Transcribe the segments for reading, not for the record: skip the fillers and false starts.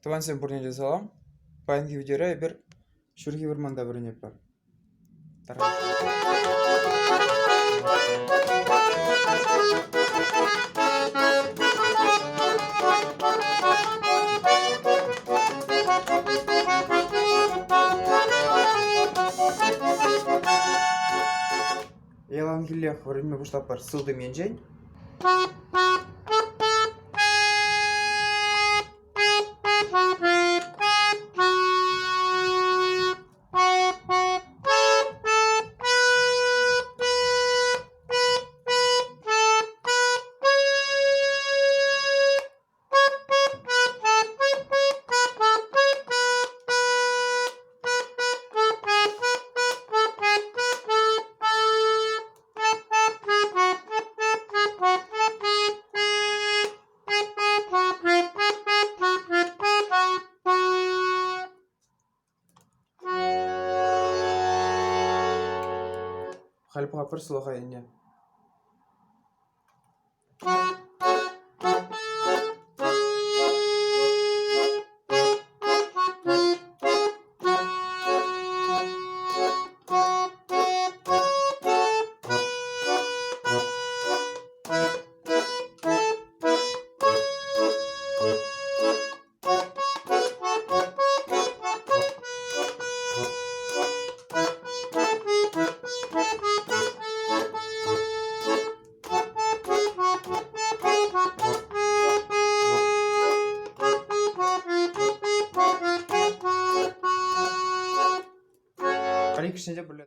Тӑвансем пурне те салам. Паянхи видеора эпир ҫурхи вӑрманта вӗренетпӗр. Яланхиллех вӗренме пуҫлатпӑр сылтӑм енчен. Халь пӑхатпӑр сулахай енне. Халь иккӗшне те пӗрле.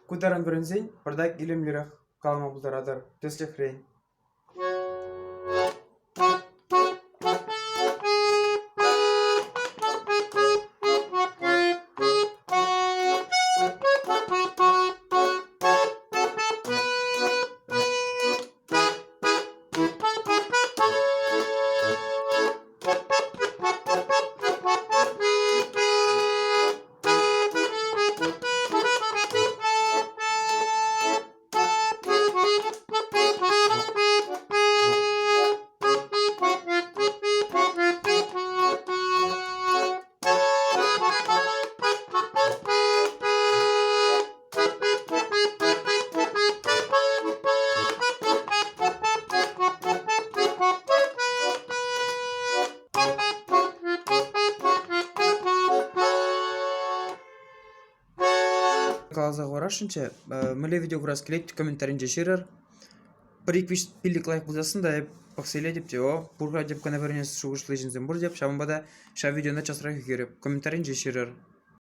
Ку таран вӗренсен пӑртак илемлӗрех калама пултаратӑр, тӗслӗхрен. Каласа хӑварасшӑнччӗ, мӗнле видео курас килет, комментаринче ҫырӑр. Пӗр-ик виҫ пиллӗк лайк пулсассӑн та эп пӑхса илетӗп те, о, пур-ха теп кӑна вӗренес шухӑшлӑ ҫынсем пур теп, ҫавӑнпа та ҫав видеона часрах ӳкерӗп. Комментаринче ҫырӑр.